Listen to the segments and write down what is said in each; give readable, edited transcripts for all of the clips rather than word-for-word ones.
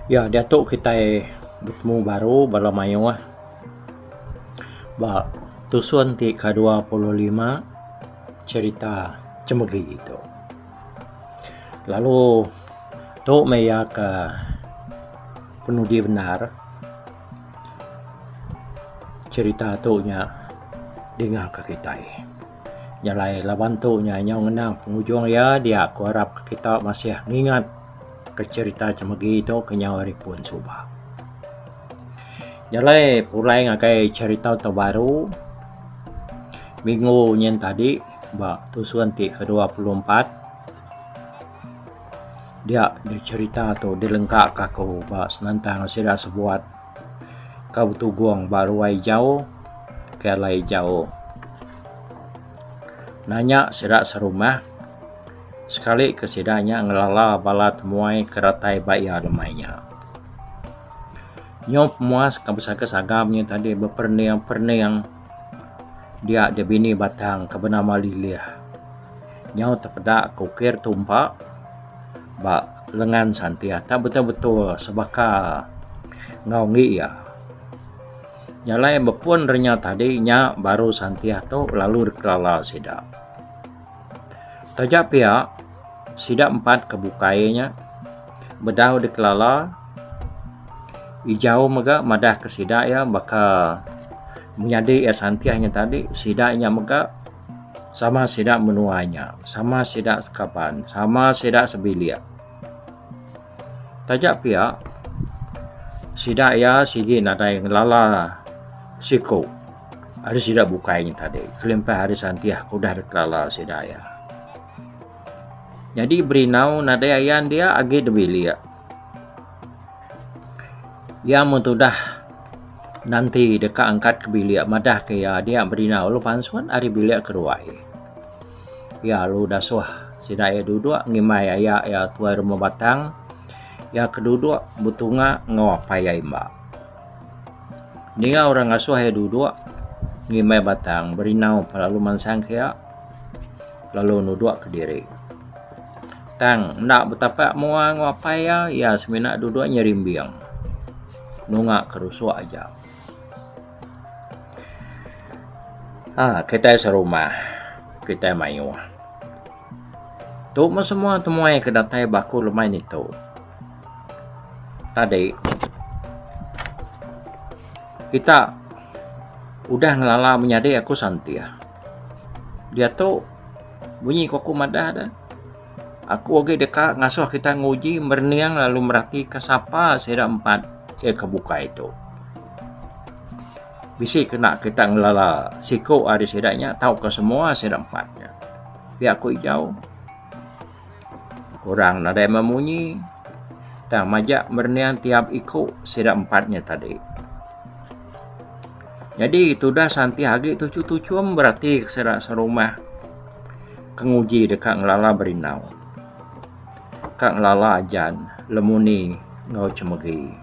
Ya diatu kitai betemu baru bala mayuh ba tusun ti ke 25 cherita Chemegi tu. Lalu tu meh iya ke penudi bendar cherita tu nya dinga ke kitai. Nya alai laban tu nya nyau ngenang pengujung iya dia ku arap kita masih ngingat ke cherita Chemegi tu ke nyau ari pun suba. Nya alai pulai ngagai cherita tu baru minggu nyin tadi ba tusun ti ke 24 dia cherita tu dilengka ka aku ba senentang sida sebuat ka betugung ba ruai ijau ke alai ijau. Nanya sida serumah sekali ke sida nya ngelala bala temuai ke datai ba iya lemai nya. Nyau pemuas ka besaga-saga nya tadi beperening-perening dia da bini batang ke benama Lilih. Nyau tepeda ke ukir tumpa ba lengan santih tak betul-betul sebaka enggau enggi iya. Nya alai bepun re nya tadi nya baru santih tu lalu dikelala sida. Taja pia sida empat ke bukai nya bedau dikelala ijau mega madah ke sida iya baka menyadi iya santih nya tadi sida nya mega sama sida menua nya sama sida sekaban sama sida sebilik. Taja pia, sida iya sigi nadai ngelala siku ari sida bukai nya tadi kelimpah ari santih ke udah dikelala sida iya. Nyadi Berinau nadai ayan dia agi da bilik. Iya meh tudah nanti deka angkat ke bilik madah ke iya dia Berinau lalu pansut ari bilik ke ruai. Iya lalu dasuh sida iya duduk ngimbai aya iya tuai rumah batang iya ke duduk betunga enggau apai iya imba. Ninga orang ngasuh iya duduk ngimbai batang berinau pa lalu mansang ke iya lalu nuduk kediri. Tang enda betapak mua enggau apai iya, iya semina duduk nyerimbing nunga ke rusuk aja. Haa kitai serumah kitai mayuh. Tu meh semua temuai ke datai ba aku lemai ditu. Tadi kita udah ngelala menyadi aku santih. Diatu munyi ku aku madah da aku agi deka ngasuh kita nguji merening lalu meratika sapa sida empat iya ke bukai tu. Bisi kena kita ngelala siku ari sida nya tauka semua sida empat nya. Pia ku ijau. Orang nadai memunyi tang majak merening tiap iku sida empat nya tadi. Nyadi tudah santih agi tuchum-tuchum berati ke sida serumah ke nguji deka ngelala berinau. Ka ngelala ajan lemuni enggau chemegi.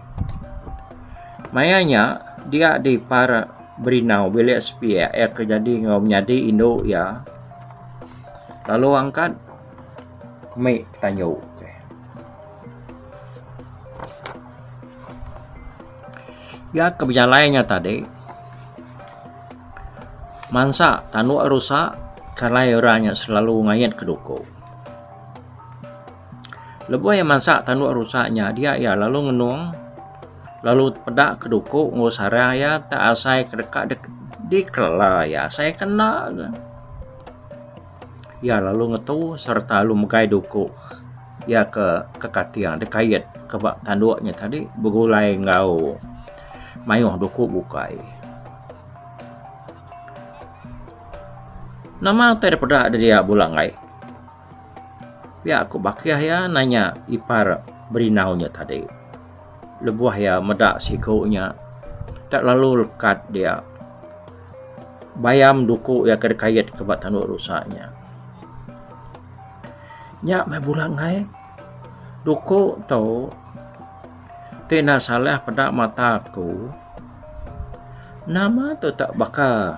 Maya nya dia di par berinau bilik sepiak iya ke jadi enggau menyadi indu iya lalu angkat kemi tanju. Iya ke bejalai nya tadi mansa tanduk rusa ke alai orang nya selalu ngait ke duku. Lebuh iya mansa tanduk rusa nya dia iya lalu ngenung lalu tepeda ke duku enggau sarang iya tak asai ke deka dikelela iya asai ke enda ga. Iya lalu ngetu sereta lalu megai duku iya ke kekating dikait ke ba tanduk nya tadi begulai enggau mayuh duku bukai. Nama utai dipeda dia bula enggai. Pia ku bakih iya nanya ipar berinau nya tadi. Lebuh iya meda siku nya tak lalu lekat dia bayam duku iya ke dikait ke ba tanduk rusa nya. Nya meh bula enggai duku tu ti enda salah peda mata aku nama tu tak baka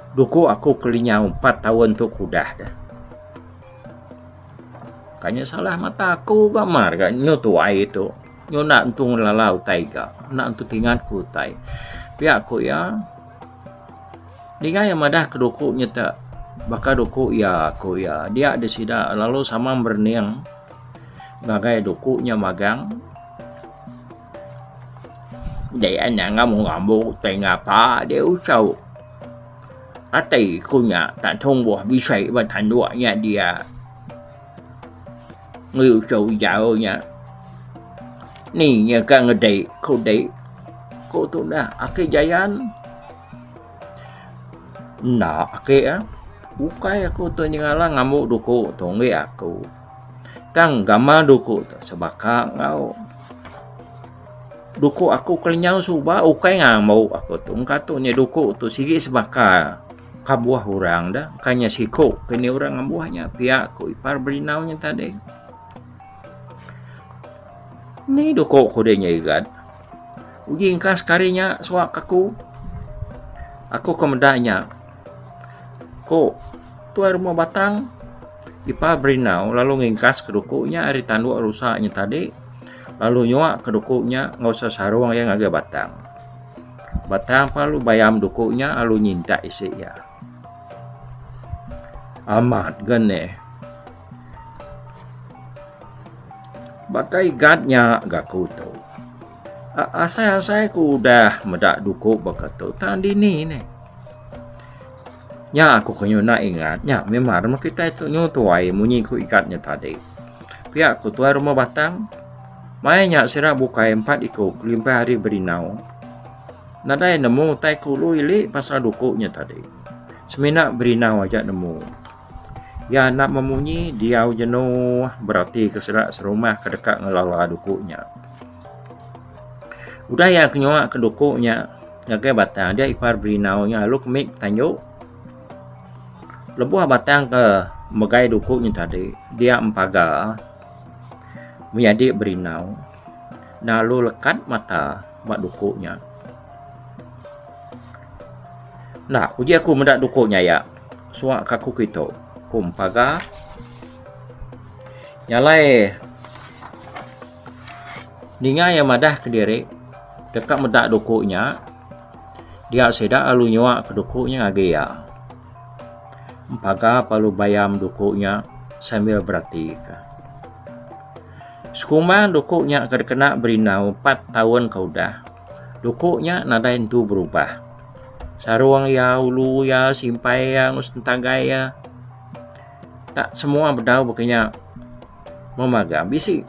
Duku aku ke lenyau empat taun tu ke udah deh. Ka nya salah mata aku ga mar ga nyu tuai tu. Nyu enda entu ngelala utai ga. Enda entu tingat ku utai. Pia ku iya, ninga iya madah ke duku nyeta baka duku iya ku iya. Dia deh sida lalu sama merening ngagai duku nya magang. Deh anang ngambu-ngambu utai ngapa deh uchu. Ati ku nya tak tumbuh bisi ba tanduk nya dia. Ngi uchu ijau nya. Ni nya ka ngedi ku di. Ku tundah aki Jayan. Enda aki ah. Ukai aku tu nyengala ngambu duku tu enggi aku. Tang gamal duku tu sebaka enggau duku aku ke lenyau suba ukai ngambu aku tu. Engka tu nya duku tu sigi sebaka kabuah orang da. Engka nya siku kini orang ngambuh nya pia ku ipar Berinau nya tadi. Ni duku ku deh nya igat. Uji engka sekali nya suak aku. Aku ke meda nya. Ku Tuai Rumah Batang Ipar Berinau lalu ngingkas ke duku nya ari tanduk rusa nya tadi lalu nyua ke duku nya enggau sesarung iya ngagai Batang. Batang pan lalu bayam duku nya lalu nyintak isi iya. Amat ga neh. Baka igat nya ga ku tu. Asai-asai ku udah meda duku baka tu tang dini neh. Nya aku ke nyuna ingat nya memang rumah kitai tu nyu tuai munyi ku igat nya tadi. Pia ku tuai rumah batang maya nya sida bukai empat iku kelimpah ari Berinau nadai nemu utai ke ulu ili pasal duku nya tadi. Semina Berinau aja nemu. Iya enda memunyi diau jenuh berati ke sida serumah ke deka ngelala duku nya. Udah iya ke nyua ke duku nya. Ngagai batang dia ipar Berinau nya lalu kemi betanju. Lebuh batang ke megai duku nya tadi dia empaga menyadi Berinau lalu lekat mata ba duku nya. Enda uji aku meda duku nya aya suak ka aku kitu ku empaga. Nya alai Ninga iya madah kediri deka meda duku nya, dia sida lalu nyua ke duku nya ngagai iya. Empaga perlu bayam duku nya sambil beratika. Sekumbang duku nya ke dikena berinau empat taun ke udah, duku nya nadai entu berubah. Sarung iya, ulu iya, simpai iya enggau sentagai iya tak semua bedau baka nya. Memaga bisi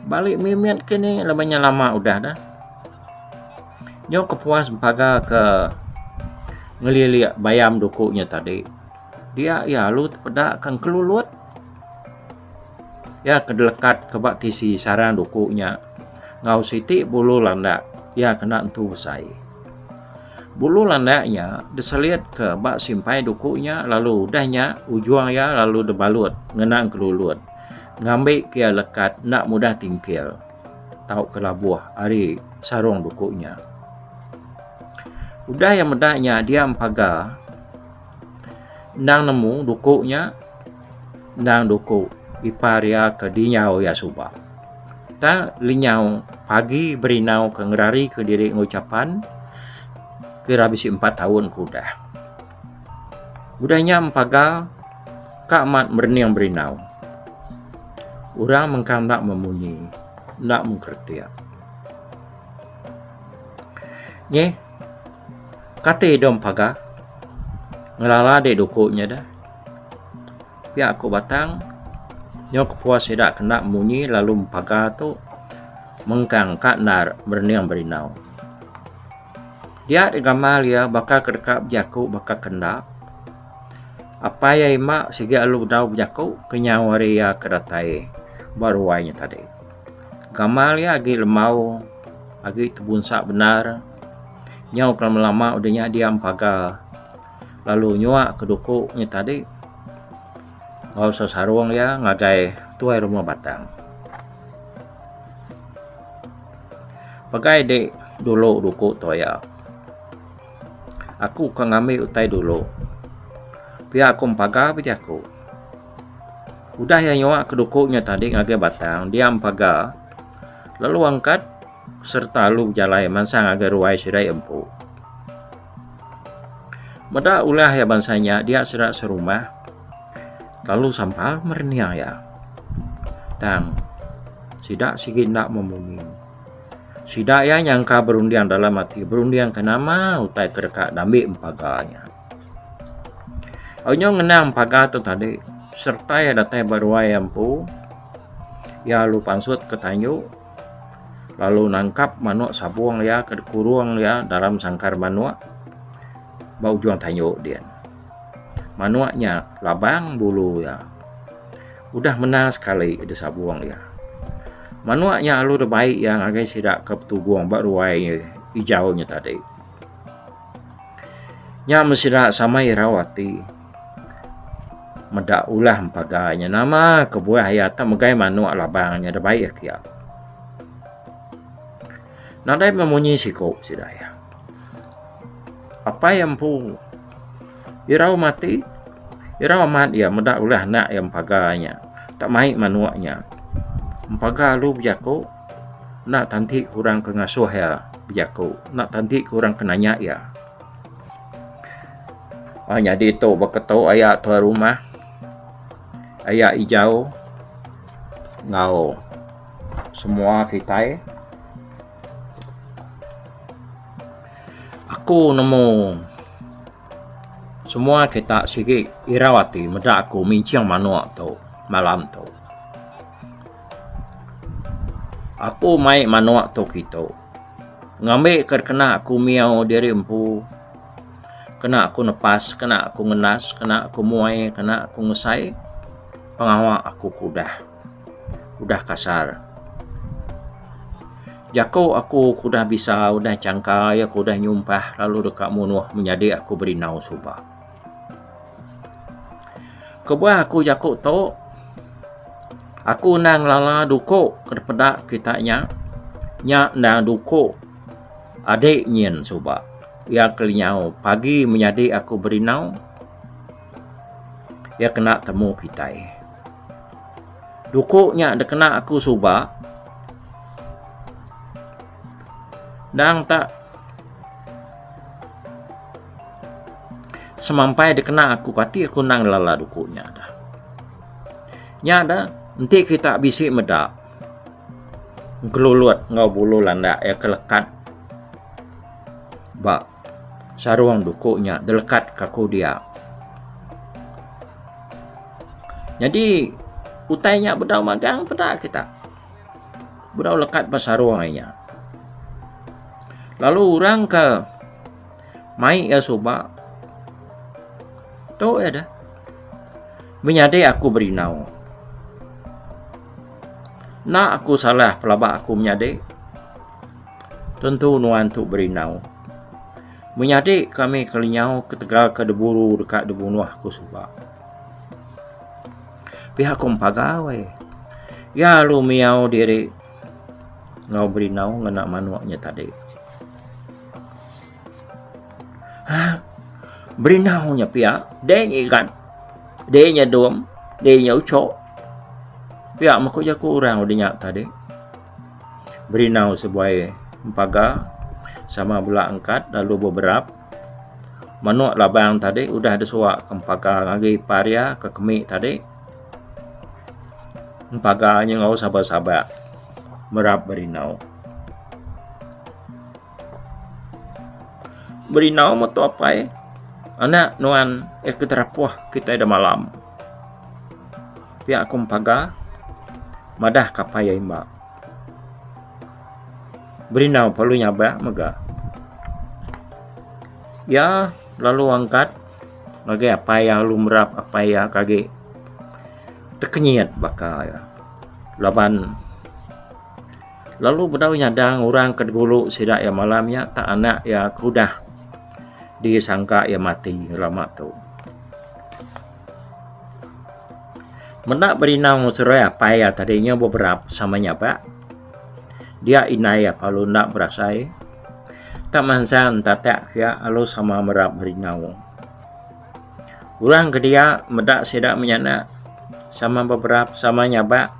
balik mimit ke ni laban nya lama udah dah. Nyau kepuas bepaga ke ngelilik bayam duku nya tadi dia iya lalu tepeda ke engkelulut iya ke dilekat ke ba tisi sarang duku nya enggau siti bulu landak iya kena entu besai. Bulu landak nya diselitka ba simpai duku nya lalu udah nya ujung iya lalu dibalut ngena engkelulut ngambika iya lekat enda mudah tingkil tauka labuh ari sarung duku nya. Udah iya meda nya dia empaga endang nemu duku nya endang duku ipar iya ke dinyau iya suba. Tang lenyau pagi berinau ke ngerarika diri enggau chapan kira bisi empat taun ke udah. Udah nya empaga ka amat merening berinau. Orang mengkang enda memunyi enda mengkeretik. Nyeh kati deh empaga ngelala deh duku nya deh. Pia ku batang nyau kepuas sida kena munyi lalu empaga tu mengkang ka endar merening berinau. Dia digamal iya baka ke deka bejaku baka ke enda. Apai iya ima sigi lalu bedau bejaku kenyau ari iya ke datai ba ruai nya tadi. Gamal iya agi lembau agi tebunsa bendar nyau ke lama-lama udah nya dia empaga. Lalu nyua ke duku nya tadi enggau sesarung iya ngagai tuai rumah batang. Pegai dik dulu duku tu aya. Aku ka ngambi utai dulu. Pia ku empaga bejaku. Udah iya nyua ke duku nya tadi ngagai batang dia empaga. Lalu angkat sereta lalu bejalai mansang ngagai ruai sida iya empu. Meda ulah iya bansa nya dia sida serumah lalu sampal merening iya. Tang sida sigi enda memunyi. Sida iya nyangka berunding dalam ati berunding ke nama utai ke deka diambi empaga nya. Nyau ngenang empaga tu tadi sereta iya datai ba ruai iya empu iya lalu pansut ke tanju lalu nangkap manok sabung iya ke dikurung iya dalam sangkar manok ba ujung tanju din. Manok nya labang bulu iya. Udah menang sekali disabung iya. Manuk nya lalu dibai iya ngagai sida ke betugung ba ruai ijau nya tadi. Nya meh sida sama irau ati meda ulah empaga nya nama kebuah iya tak megai manuk labang nya dibai iya kiya. Nadai meh munyi siku sida iya. Apai iya empu irau mati irau amat iya meda ulah anak iya empaga nya tak mai manuk nya. Empaga lalu bejaku enda tanti ke orang ke ngasuh iya bejaku enda tanti ke orang ke nanya iya. Aaa nyadi tu baka tu aya tuai rumah aya ijau enggau semua kitai. Aku nemu semua kita sigi irau ati meda aku minching manok tu malam tu. Aku mai manok tu kitu ngambi ka kena aku miau diri empu kena aku nepas kena aku ngendas kena aku muai kena aku ngesai pengawa aku ke udah. Udah kasar. Jaku aku ke udah bisa udah changka iya ke udah nyumpah lalu deka munuh menyadi aku berinau suba. Kebuah aku jaku tu aku enda ngelala duku ke dipeda kita nya nya endang duku adi nyin suba. Iya ke lenyau pagi menyadi aku berinau iya kena temu kitai. Duku nya dikena aku suba endang tak semampai dikena aku kati aku endang ngelala duku nya dah. Nya dah enti kita bisi meda engkelulut enggau bulu landak iya ke lekat ba sarung duku nya dilekat ka aku dia. Nyadi utai nya bedau magang peda kita. Bedau lekat ba sarung ai nya. Lalu orang ke mai iya suba tu iya deh menyadi aku berinau. Enda aku salah pelaba aku menyadi tentu nuan tu berinau. Menyadi kami ke lenyau ketegal ke diburu deka dibunuh ku suba. Pia ku Empaga weh. Iya lalu miau diri enggau berinau ngena manuk nya tadi. Haa berinau nya pia deh nya igat deh nya dum deh nya uchok pia meh ku jaku orang udah nya tadi. Berinau sebuai empaga sama bela angkat lalu beberap. Manok labang tadi udah disua ke empaga ngagai ipar iya ke kemi tadi. Empaga nya enggau sabak-sabak merap berinau. Berinau meto apai anak nuan eh ke terapuh kitai da malam. Pia ku Empaga madah ka apai iya imba. Berinau perlu nyabak mega. Iya lalu angkat ngagai apai iya lalu merap apai iya ke agi tekenyit baka iya laban lalu bedau nyadang orang ke digulu sida iya malam nya tak anak iya ke udah disangka iya mati lama tu. Meda berinau seruai apai iya tadi nyau beberap sama nyabak. Dia indai iya lalu enda berasai. Tak mansang tatak kiya lalu sama merap berinau. Orang ke dia meda sida menyanak sama beberap sama nyabak.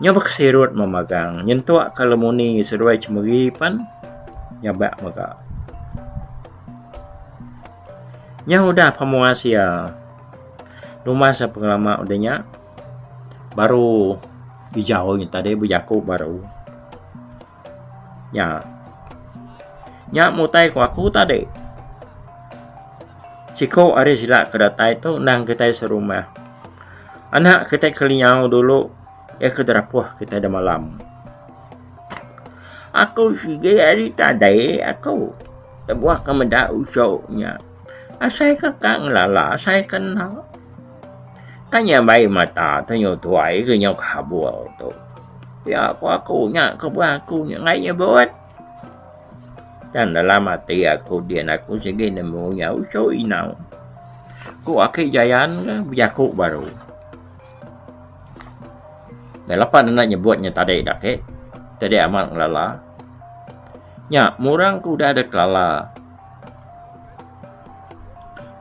Nyau bekesirut memagang nyentuk ka lemuni seduai chemeri pan nyabak mega. Nyau udah pemuas iya numas iya pengelama udah nya baru ijau nya tadi bejaku baru. Nya. Nya mutai ku aku tadi. Siku ari sida ke datai tu endang kitai serumah. Anak kitai ke lenyau dulu iya ke derapuh kitai da malam. Aku sigi ari tadi aku lebuh ke meda uchu nya. Asai ke ka ngelala asai ke enda. Ka nya bai mata tu nyau tuai ke nyau kabur tu. Pia ku aku nya kebuah aku nya enggai nyebut. Tang dalam ati aku din aku sigi nemu nya uchu inau. Ku aki Jayan ke bejaku baru. Dah lepa ne enda nyebut nya tadi dak ake. Tadi amat ngelala. Nya murang ke udah deh kelala.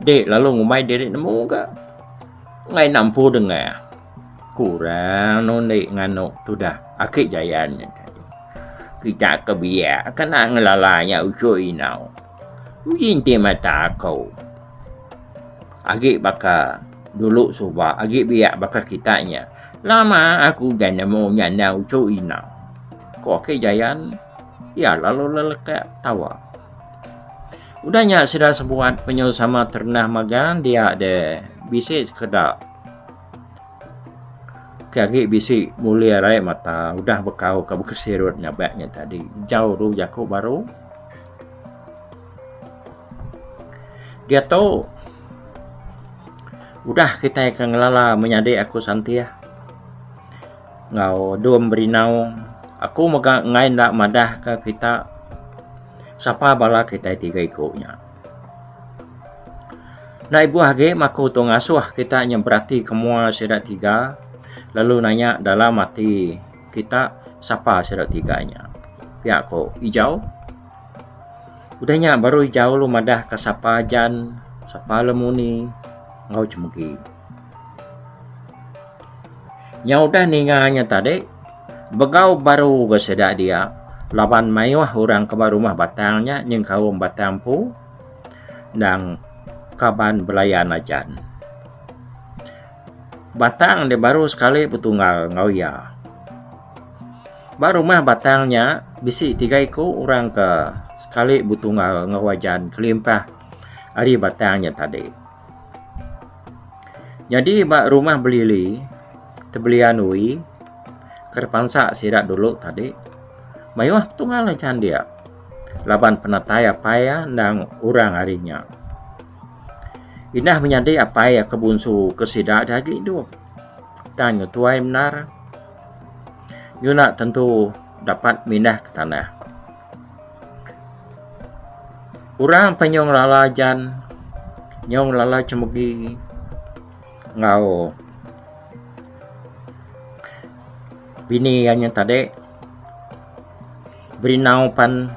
Dek lalu ngumbai diri nemu ga. Enggai enda empu dengah. Kurang nundi nganu tudah aki Jayan nya tadi. Kita ke biak kena ngelala nya uchu inau. Uji enti mata aku. Agi baka dulu suba agi biak baka kita nya. Lama aku udah nemu nya enda uchu inau. Ku aki Jayan iya lalu lelekak tawa. Udah nya sida sebuat penyu sama terenah magang dia deh bisi sekeda ke agi bisi mulia rai mata udah bekau ke bekesirut nyabak nya tadi. Jauh ru jaku baru. Diatu udah kitai ke ngelala menyadi aku santih enggau dum berinau aku mega enggai enda madah ka kita sapa bala kitai tiga iku nya. Enda ibuh agi maku tu ngasuh kita nya beratika mua sida tiga lalu nanya dalam ati kita sapa sida tiga nya. Pia ku Ijau. Udah nya baru Ijau lalu madahka sapa Jan, sapa Lemuni enggau Chemegi. Nya udah ninga nya tadi begau baru ga sida dia laban mayuh orang ke ba rumah batang nya nyengkaum batang empu endang kaban belayan ajan. Batang dia baru sekali betunggal enggau iya. Ba rumah batang nya bisi tiga iku orang ke sekali betunggal enggau ajan kelimpah ari batang nya tadi. Nyadi ba rumah Belili Tebelian Ui ke pansa sida dulu tadi mayuh betunggal ajan dia. Laban penatai apai iya endang orang ari nya. Indah menyadi apai iya ke bunsu ke sida da agi idup. Tang nya tuai bendar nyuna tentu dapat mindah ke tanah. Orang pa nyau ngelala jan nyau ngelala chemegi enggau bini iya nya tadi. Berinau pan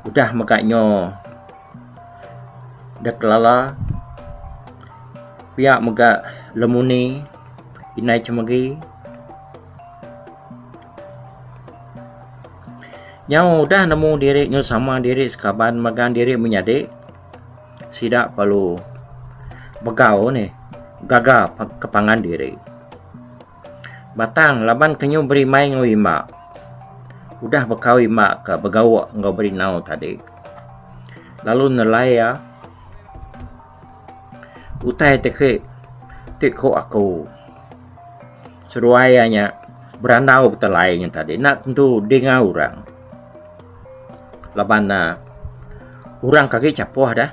udah mega nyo dek kelala pia mega lemuni indai chemegi. Nyau udah nemu diri nyu sama diri sekaban mega diri menyadi sida perlu begau nih gaga ke pangan diri. Batang laban ke nyu berimbai enggau imba. Udah bekau imba ke begauk enggau berinau tadi. Lalu nelai iya utai ti ke ti ku aku. Seduai iya nya berandau betelai nya tadi enda tentu dinga orang. Laban ne orang ke agi chapuh deh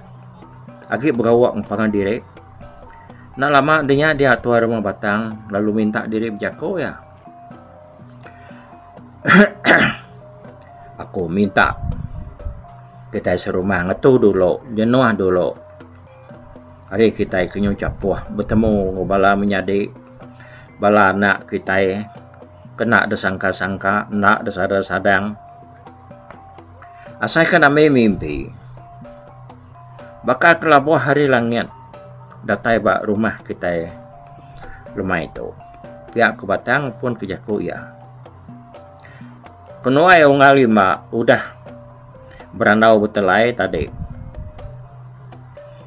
agi begauk enggau pangan diri. Enda lama deh nya dia tuai rumah batang lalu minta diri bejaku iya. Aku minta kitai serumah ngetu dulu jenuh dulu ari kitai ke nyau chapuh betemu enggau bala menyadi bala anak kitai kena deh sangka-sangka enda deh sadang-sadang. Asai ke nami mimpi. Baka kelabuh ari langit datai ba rumah kitai lemai tu. Pia ku Batang pun ke jaku iya. Kenuai unggal lima udah berandau betelai tadi.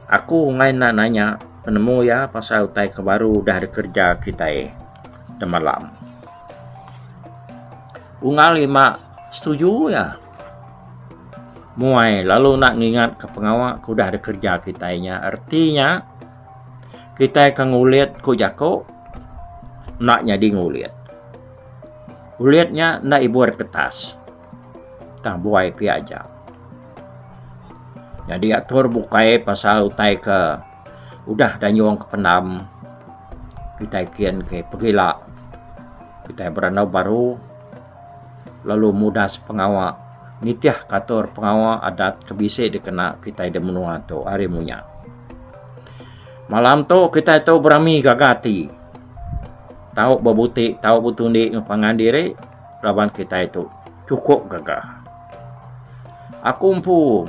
Aku enggai enda nanya penemu iya pasal utai ke baru udah dikereja kitai demalam. Unggal lima setuju iya. Muai lalu enda ngingatka pengawa ke udah dikereja kitai nya reti nya kitai ke ngulit ku jaku enda nyadi ngulit. Ulit nya enda ibur kertas tang buai pia aja. Nyadi atur bukai pasal utai ke udah danyung ke pendam kitai kin ke pegila kitai berandau baru lalu mudas pengawa nitih ka atur pengawa adat ke bisi dikena kitai da menua tu hari munya. Malam tu kitai tu berami gaga ati tau bebuti tau betundi ngan pangan diri laban kitai tu chukup gaga. Aku empu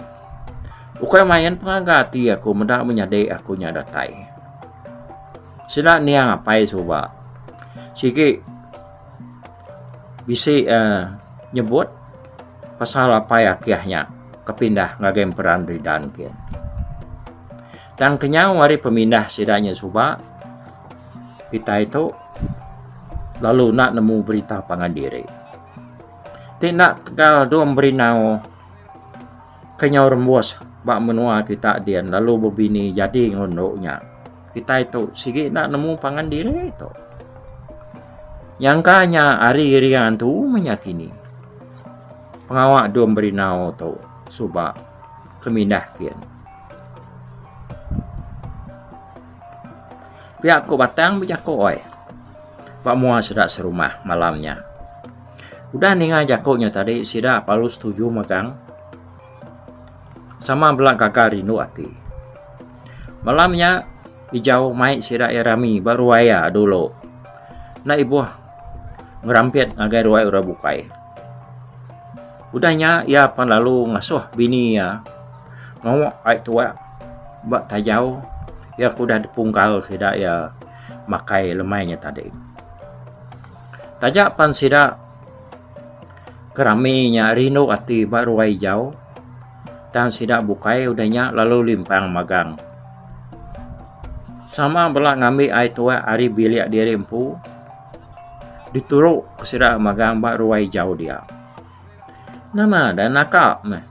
ukai main pengaga ati aku meda menyadi aku nya datai. Sida niang apai suba sigi bisi uhh nyebut pasal apai akih nya ke pindah ngagai emperan ridan gin. Tang kenyau ari pemindah sida nya suba kitai tu lalu enda nemu berita pangan diri. Ti enda tegal dong berinau ke nyau rembus ba menua kita din lalu bebini jadi enggau endo nya. Kitai tu sigi enda nemu pangan diri tu. Nyangka nya ari riang antu meh nya kini. Pengawa dong berinau tu suba ke mindah kin. Pia ku Batang bejaku ai ba mua sida serumah malam nya. Udah ninga jaku nya tadi sida lalu setuju magang sama bela gaga rindu ati. Malam nya Ijau mai sida iya rami ba ruai iya dulu enda ibuh ngerampit ngagai ruai orang bukai. Udah nya iya pan lalu ngasuh bini iya ngawa ai tuak ba tajau iya ke udah dipungkal sida iya makai lemai nya tadi. Taja pan sida ke rami nya rindu ati ba ruai ijau tang sida bukai udah nya lalu limpang magang. Sama bela ngambi ai tuak ari bilik diri empu dituru ke sida magang ba ruai ijau dia. Nama da naka meh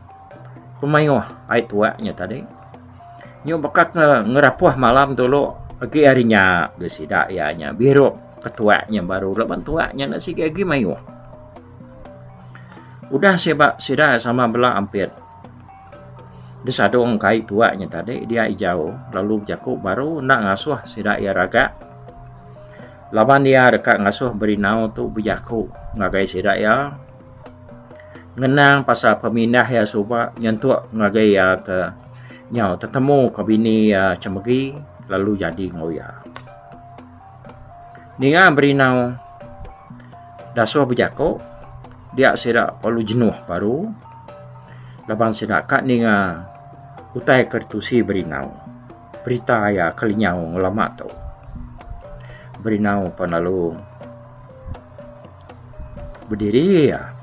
pemayuh ai tuak nya tadi. Nyu baka ke ngerapuh malam dulu agi ari nya ga sida iya nya birup ke tuak nya baru laban tuak nya enda sigi agi mayuh. Udah siba sida sama bela ampit disadung kai tuak nya tadi dia ijau lalu bejaku baru enda ngasuh sida iya ragak laban iya deka ngasuh berinau tu bejaku ngagai sida iya. Ngenang pasal pemindah iya suba nyentuk ngagai iya ke nyau tetemu ke bini iya chemegi lalu jadi enggau iya. Ninga berinau dasuh bejaku dia sida perlu jenuh baru laban sida ka ninga utai ke ditusi berinau berita iya ke lenyau ngelama tu. Berinau pan lalu. Bediri iya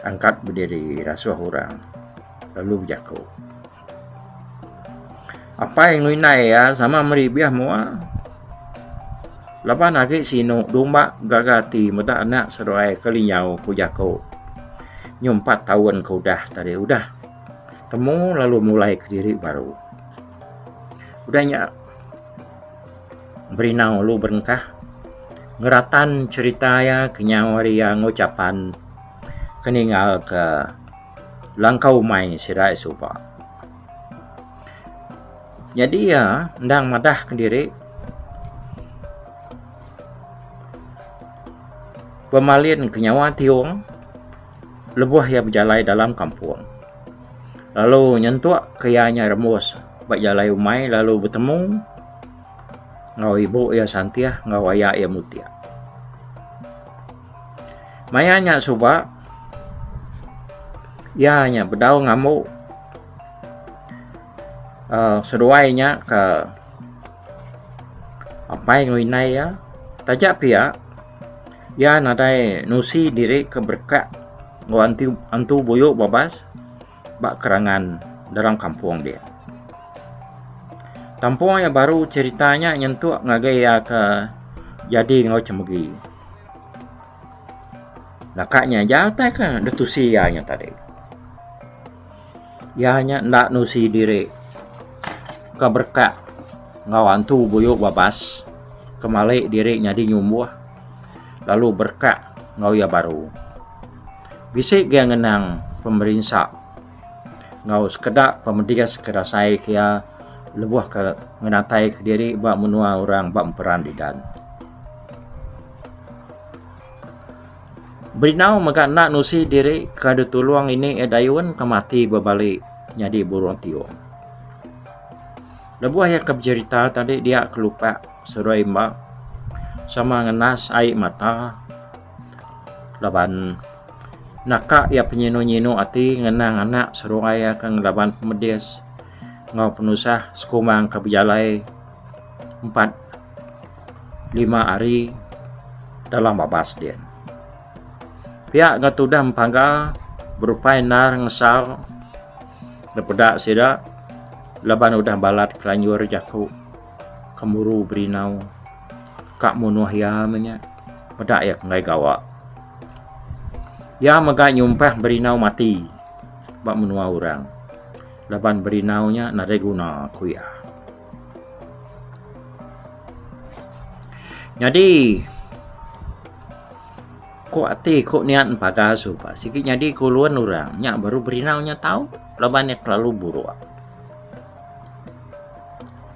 angkat bediri rasuh orang lalu bejaku. Apai enggau indai iya sama meri biah mua laban agi sinu dumba gaga ati meda anak seduai ke lenyau ku jaku nyumpat taun ke udah tadi udah temu lalu mulai kediri baru. Udah nya. Berinau lalu berengkah ngeratan cherita iya kenyau ari iya enggau chapan ke ninggal ke langkau umai sida suba. Nyadi iya endang madah kediri bemalin ke nyawa tiong lebuh iya bejalai dalam kampung lalu nyentuk ke iya nya rembus ba jalai umai lalu betemu enggau ibu iya Santih enggau aya iya Mutik. Maya nya suba iya nya bedau ngambu uhh seduai nya ke apai enggau indai iya taja pia. Iya nadai nusi diri ke berekak enggau antu buyu babas ba kerangan dalam kampung dia. Tampung iya baru cherita nya nyentuk ngagai iya ke jadi enggau chemegi. Naka nya aja utai ke ditusi iya nya tadi. Iya nya enda nusi diri ke berekak enggau antu buyu babas ke mali diri nyadi nyumbuh lalu berekak enggau iya baru. Bisi ga ngenang pemerinsa enggau sekeda pemedis ke dasai ke iya lebuh ke ngenatai kediri ba menua orang ba Emperan Ridan. Berinau mega enda nusi diri ke ditulung ini iya dayun ke mati bebali nyadi burung tiung. Lebuh iya ke becherita tadi dia ke lupak seduai emba sama ngenas ai mata laban naka iya penyinu-nyinu ati ngenang anak seduai iya ke ngelaban pemedis enggau penusah sekumbang ke bejalai 4, 5 hari dalam babas din. Pia ga tudah empaga berupai endar ngesal da peda sida laban udah balat kelanjur jaku kemuru berinau ka munuh iya meh nya peda iya ke enggai gawa. Iya mega nyumpah berinau mati ba menua orang laban berinau nya nadai guna ku iya. Nyadi ku ati ku niat empaga suba sigi nyadi ku ulun orang nya baru berinau nya tau laban iya kelalu buruk.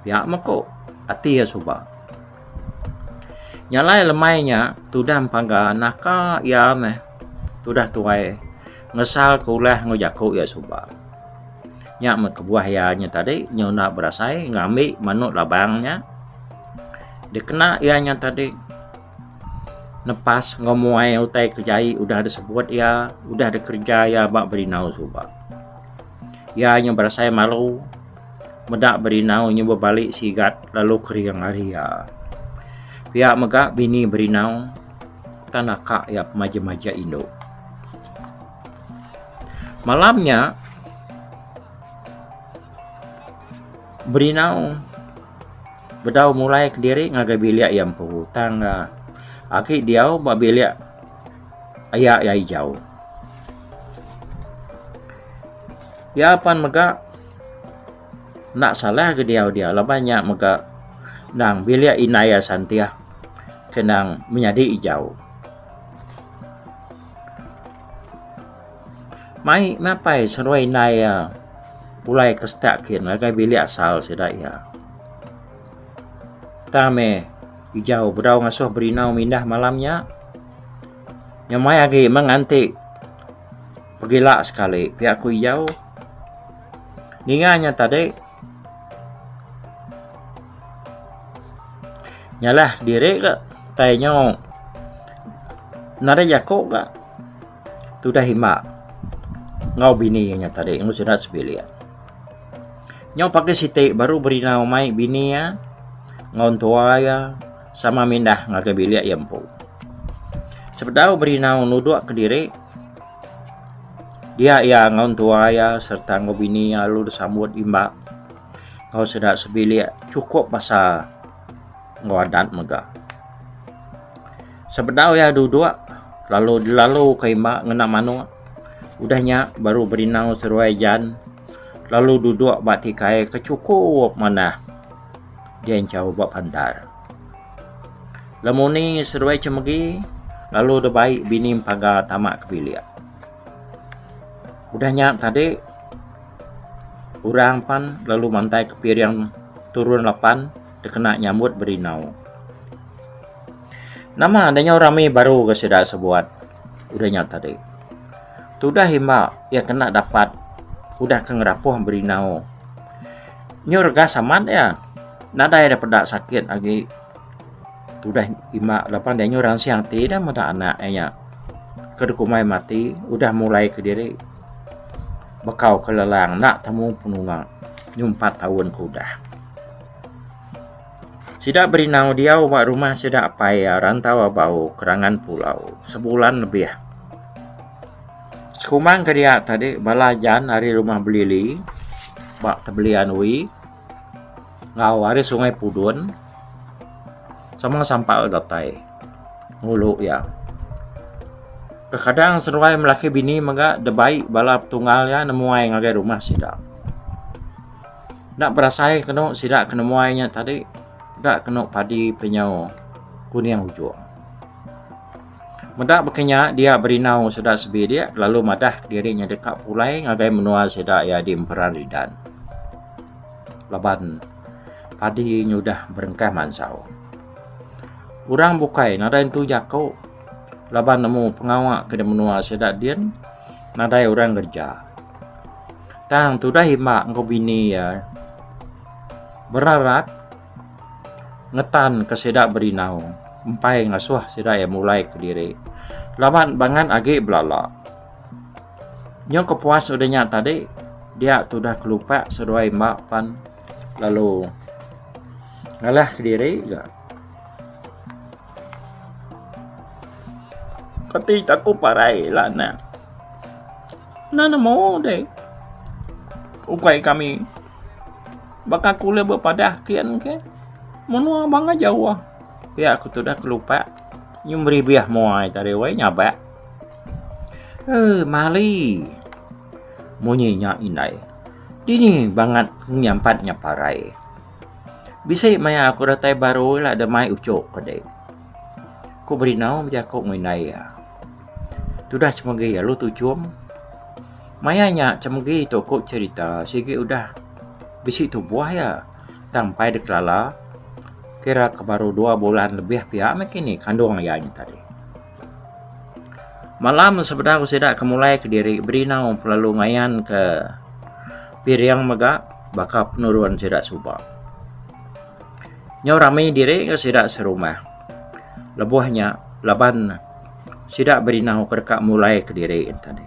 Pia meh ku ati iya suba. Nya alai lemai nya tudah empaga naka iya meh tudah tuai ngesal ke ulah enggau jaku iya suba. Nya meh kebuah iya nya tadi nyau enda berasai ngambi manuk labang nya dikena iya nya tadi nepas enggau muai utai ke jai udah disebut iya udah dikereja iya ba berinau suba. Iya nya berasai malu meda berinau nya bebali sigat lalu kering ari iya. Pia mega bini berinau tan naka iya pemaja-maja indu. Malam nya Berinau bedau mulai kediri ngagai bilik iya empu tang agi diau ba bilik aya iya ijau. Iya pan mega enda salah ga diau dia laban nya mega endang bilik indai iya santih ke endang menyadi ijau. Mai meh apai seduai indai iya pulai ke setak kin ngagai bilik asal sida iya. Tang meh ijau bedau ngasuh berinau mindah malam nya. Nyamai agi meh nganti pegila sekali pia ku ijau. Ninga nya tadi nyalah diri ka tai nyu nadai jaku ka. Tudah ima enggau bini iya nya tadi enggau sida sebilik. Nyau pagi siti baru berinau mai bini iya enggau entua iya sama mindah ngagai bilik iya empu. Sebedau berinau nudok kediri dia iya enggau entua iya sereta enggau bini iya lalu disambut imba enggau sida sebilik chukup basa enggau adat mega. Sebedau iya duduk lalu dilalu ke imba ngena manuk udah nya baru berinau seruai jan lalu duduk ba tikai ke chukup manah dienchau ba pantar. Lemuni seduai chemegi lalu dibai bini empaga tama ke bilik. Udah nya tadi orang pan lalu mantai ke piring turun lapan dikena nyambut berinau. Nama enda nyau rami baru ga sida sebuat udah nya tadi. Tudah imba iya kena dapat udah ke ngerapuh berinau. Nyu regas amat iya nadai da peda sakit agi tudah imba laban iya nyu ransing ati da meda anak iya nya ke dikumbai mati udah mulai kediri bekau ke lelang enda temu penunga nyumpat taun ke udah. Sida Berinau diau ba rumah sida apai iya Rantau Abau Kerangan Pulau sebulan lebih. Sekumbang ke dia tadi bala jan ari rumah Belili ba Tebelian Wi enggau ari Sungai Pudun sama sampal datai ngulu iya. Kekadang seduai melaki bini mega debai bala petunggal iya nemuai ngagai rumah sida. Enda berasai kenu sida ke nemuai nya tadi enda kenu padi penyau kuning ujung. Meda baka nya dia berinau sida sebilik lalu madah kediri nya deka pulai ngagai menua sida iya di Emperan Ridan laban padi nyudah berengkah mansau. Orang bukai nadai entu jaku laban nemu pengawa ke di menua sida din nadai orang ngereja. Tang tudah imba enggau bini iya berarat ngetanka sida berinau empai ngasuh sida iya mulai kediri laban bangat agi belala. Nyau kepuas udah nya tadi dia tudah kelupak seduai imba pan lalu ngalah kediri ga. Kati aku parai ila anak. Enda nemu deh. Ukai kami baka aku ulih bepadah kin ke menua banga jauh. Pia ku tudah kelupak nyu meribih mua ita deh weh nyabak. Eee mali munyi nya indai. Dini bangat nyampat nya parai. Bisi maya aku datai baru ila deh mai uchu ke deh. Ku Berinau bejaku enggau indai iya. Tudah Chemegi lalu tuchum. Maya nya Chemegi tu ku cherita sigi udah bisi tubuh iya tang empai dikelala kira ke baru dua bulan lebih pia meh kini kandung iya nya tadi. Malam sebedau sida ke mulai kediri berinau lalu ngayan ke piring mega baka penurun sida suba. Nyau rami diri ga sida serumah lebuh nya laban Sida berinau ke deka mulai kediri nya tadi.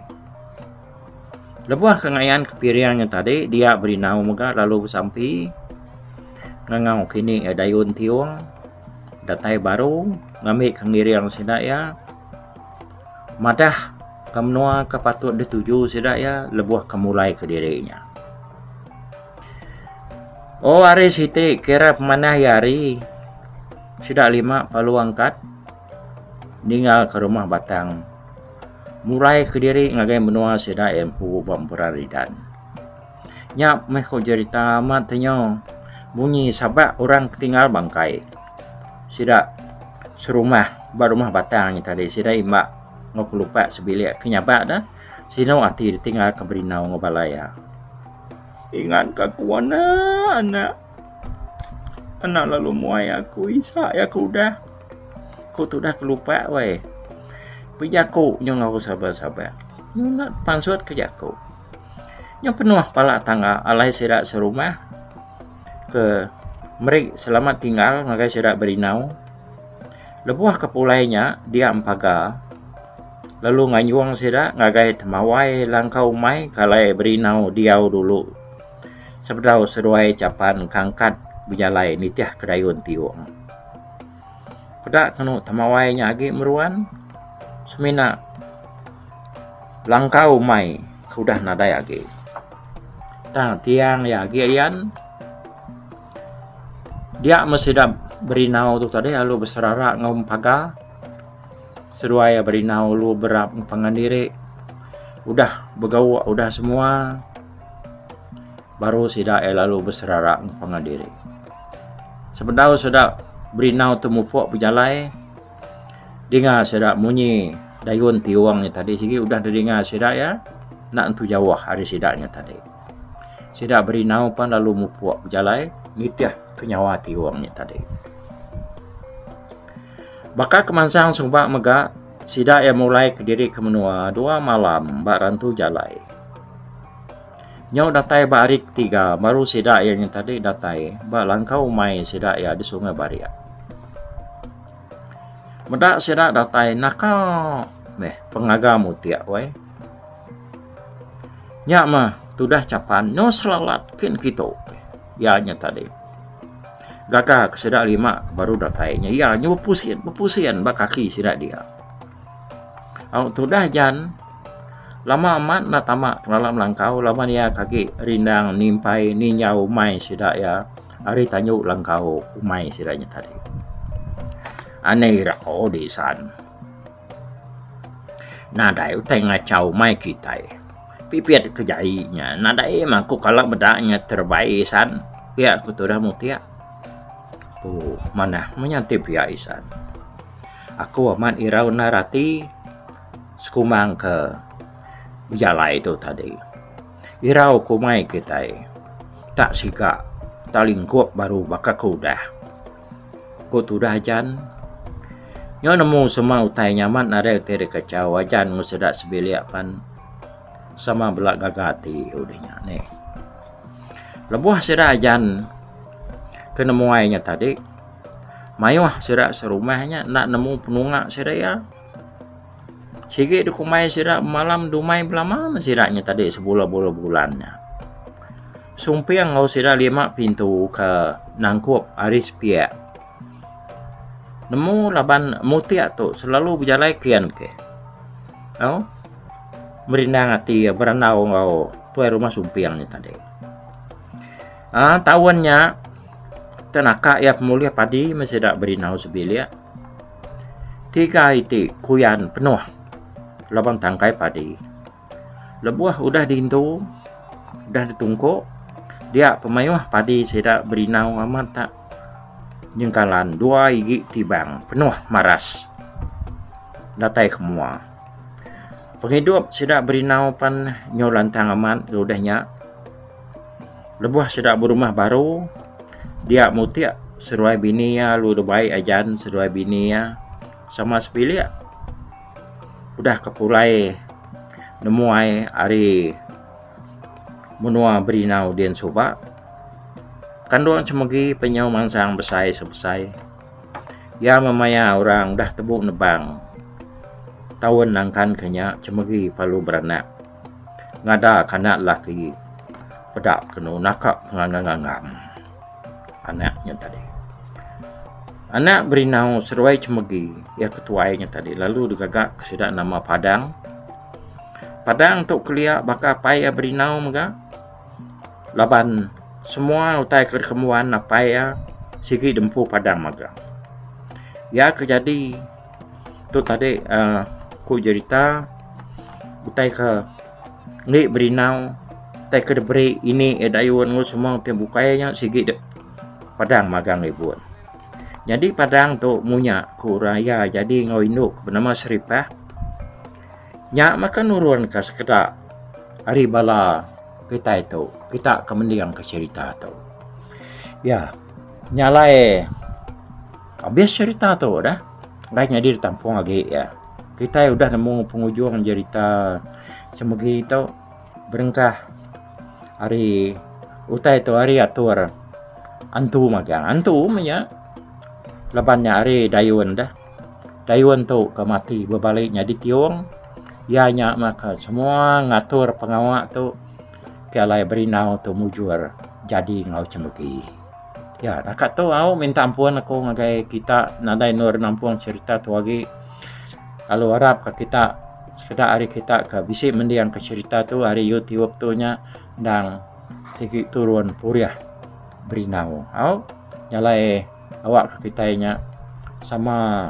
Lebuh ke ngayan ke piring nya tadi dia berinau mega lalu besampi ngangau kini iya dayun tiong datai baru ngambi ke ngiring sida iya madah ke menua ke patut dituju sida iya lebuh ke mulai kediri nya. Oh hari siti kira pemanah iya hari sida lima perlu angkat. Ninga ke rumah batang mulai kediri ngagai menua sida iya empu ba Emperan Ridan. Nya meh ku jerita amat tenyo munyi sabak orang ke tinggal bangkai. Sida serumah ba rumah batang nya tadi sida imba enggau kelupak sebilik ke nyabak ne sinu ati ditinggal ke berinau enggau bala iya. Ingat ka ku anak anak. Anak lalu muai aku isa iya ke udah. Ku tudah kelupak weh. Bejaku nyu enggau sabar-sabar. Nyu enda pansut ke jaku. Nyu penuh pala tangga alai sida serumah ke meri selamat tinggal ngagai sida berinau. Lebuh ke pulai nya dia empaga lalu nganjung sida ngagai temawai langkau umai ke alai berinau diau dulu sebedau seduai chapan kangkat bejalai nitih ke dayun tiong. Peda kenu temawai nya agi meruan semina langkau umai ke udah nadai agi. Tang tiang iya agi ayan dia meh sida berinau tu tadi lalu beserara enggau empaga seduai iya berinau lalu berap pangan diri udah begauk udah semua. Baru sida iya lalu beserara enggau pangan diri. Sebedau sida berinau tu mupuk bejalai dinga sida munyi dayun tiong nya tadi sigi udah didinga sida iya enda entu jauh ari sida nya tadi. Sida berinau pan lalu mupuk bejalai nitih ke nyawa tiong nya tadi. Baka ke mansang suba mega sida iya mulai kediri ke menua dua malam ba rantu jalai. Nyau datai ba hari ketiga baru sida iya nya tadi datai ba langkau umai sida iya di Sungai Barik. Meda sida datai naka meh pengaga mutik weh. Nya mah tudah chapan nyau selalat kin kitu iya nya tadi. Gaga ke sida lima ke baru datai nya iya nyu bepusin bepusin ba kaki sida dia. Au tudah jan lama amat enda tama ke dalam langkau laban iya ke agi rindang nimpai ninjau umai sida iya ari tanju langkau umai sida nya tadi. Anei irau disan. Nadai utai ngachau umai kitai. Pipit ke jai nya nadai mah ku kala meda nya terebai isan pia ku tudah mutik. Ooh manah meh nya ti pia isan. Aku amat irau endar ati sekumbang ke bejalai tu tadi. Irau ku umai kitai tak siga tak lingkup baru baka ke udah. Ku tudah ajan. Nyau nemu semua utai nya amat nadai utai dikachau ajan enggau sida sebilik pan sama bela gaga ati udah nya neh. Lebuh sida ajan ke nemuai nya tadi mayuh sida serumah nya enda nemu penunga sida iya. Sigi dikumbai sida malam dumai belama meh sida nya tadi sebulan-bulan nya. Sumping enggau sida lima pintu ke nangkup ari sepiak. Nemu laban mutik tu selalu bejalai kian ke. Au merindang ati berandau enggau tuai rumah sumping nya tadi. Aaa taun nya tenaka iya pemulih padi meh sida berinau sebilik. Tiga iti kuyan penuh laban tangkai padi. Lebuh udah diintu, udah ditungku, dia pemayuh padi sida berinau amat tak nyengkalan dua igi tibang penuh maras datai ke mua. Pengidup sida berinau pan nyau lantang amat ga udah nya. Lebuh sida berumah baru, dia mutik seduai bini iya lalu dibai ajan seduai bini iya sama sebilik. Udah ke pulai nemuai ari menua Berinau din suba kandung chemegi penyau mansang besai sebesai. Iya memaya orang udah tebu nebang taun nangkan ke nya chemegi perlu beranak ngada ke anak lelaki peda kenu naka pengangam-ngangam. Anak nya tadi. Anak Berinau seduai Chemegi iya ketuai nya tadi lalu digaga ke sida nama Padang. Padang tu kelia baka apai iya Berinau mega laban semua utai ke dikembuan apai iya sigi dempu Padang mega. Iya ke jadi tu tadi uhh ku jerita utai ke Enti berinau tai ke diberi ini iya dayun enggau semua ti bukai nya sigi de padang magang ribut. Nyadi padang tu munya ku orang iya jadi enggau indu ke benama Seripah nya meh ke nurun ka sekeda ari bala kitai tu kita ke mending ke cherita tu. Iya nya alai abis cherita tu dah enggai nyadi ditampung agi iya. Kitai udah nemu pengujung jerita semegi tu berengkah ari utai tu ari atur antu magang. Antu meh nya laban nya ari dayun deh. Dayun tu ke mati bebali nyadi tiong iya nya maka semua ngatur pengawa tu ke alai berinau tu mujur jadi enggau chemegi. Ya naka tu au minta ampun aku ngagai kita nadai endur nampung cherita tu agi lalu arap ka kita sekeda ari kita ke bisi mending ka cherita tu ari YouTube tu nya endang sigi turun purih berinau au jalai awak ka kitai nya sama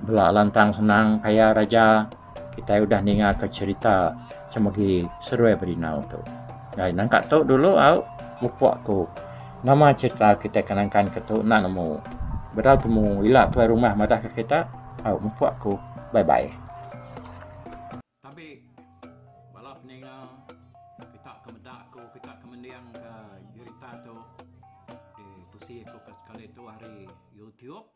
bela lantang senang kaya raja. Kitai udah ninga ka cherita chemegi seruai berinau tu. Ai nangka tu dulu au mupuk ku. Nama cherita kitai ke nangkan ke tu enda nemu. Bedau temu ila tuai rumah madah ka kita au mupuk ku. Bye bye. Tabi bala peninga kita ke meda ku kita ke mending ka jerita tu di tusi aku ke sekali tu ari YouTube.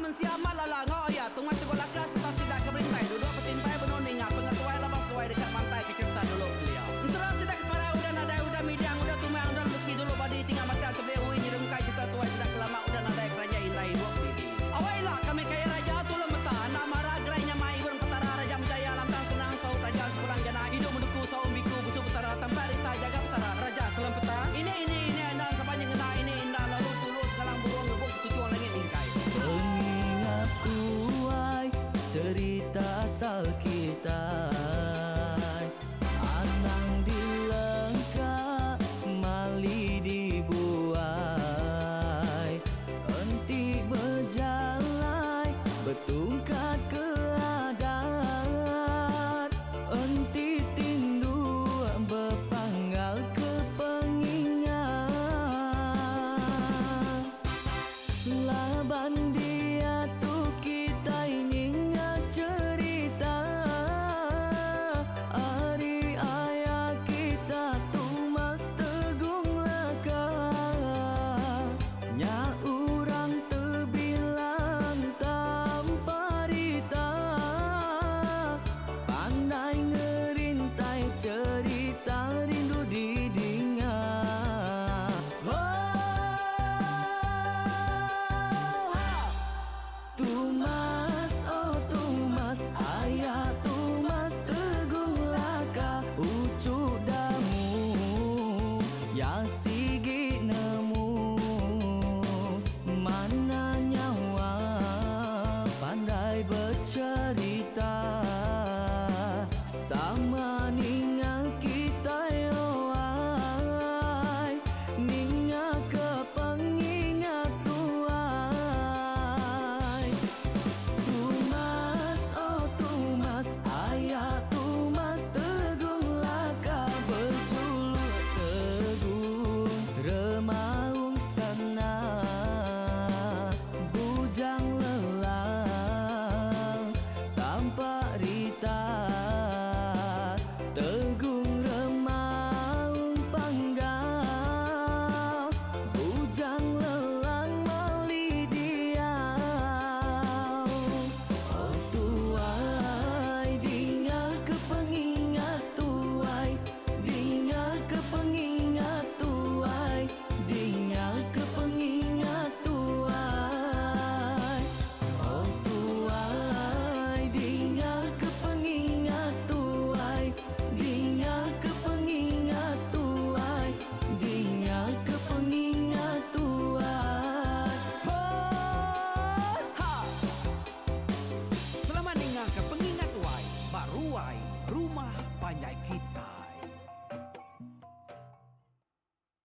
mensia amat lala enggau aya Tungai Teguh Laka sereta sida ke berintai duduk betimpai benung ninga pengetuai laban seduai deka mantai ke cherita dulu kelia. Ensera sida ke parai udah nadai udah midang udah tumang udah lesi dulu badi tinggal batang tebeli ui nyerungkai cherita tuai sida ke lama udah nadai keranjai indai ibuk didi. Awai ila kami kaya raja tulung meta enda mara gerai nyamai ibun petara raja menjaya lantang senang saup raja sepulang jana idup menuku saum biku busu petara tampak rita jaga petara raja selempeta ini ini ini enda saban nyengena ini inda lalu tulu sengalang burung ngebuk ketuchung langit mingkai. Pengingat tuai cerita asal kitai Anang dilengka mali dibuai Enti bejalai betungkat ke adat Enti tinduk bepanggal ke pengingat Laban diatu kitai ninga cherita ari aya kita Tumas Tegung Laka. Nya orang tebilang tanpa rita Pandai ngerintai cherita rindu didinga. Oh, ha! Tumas.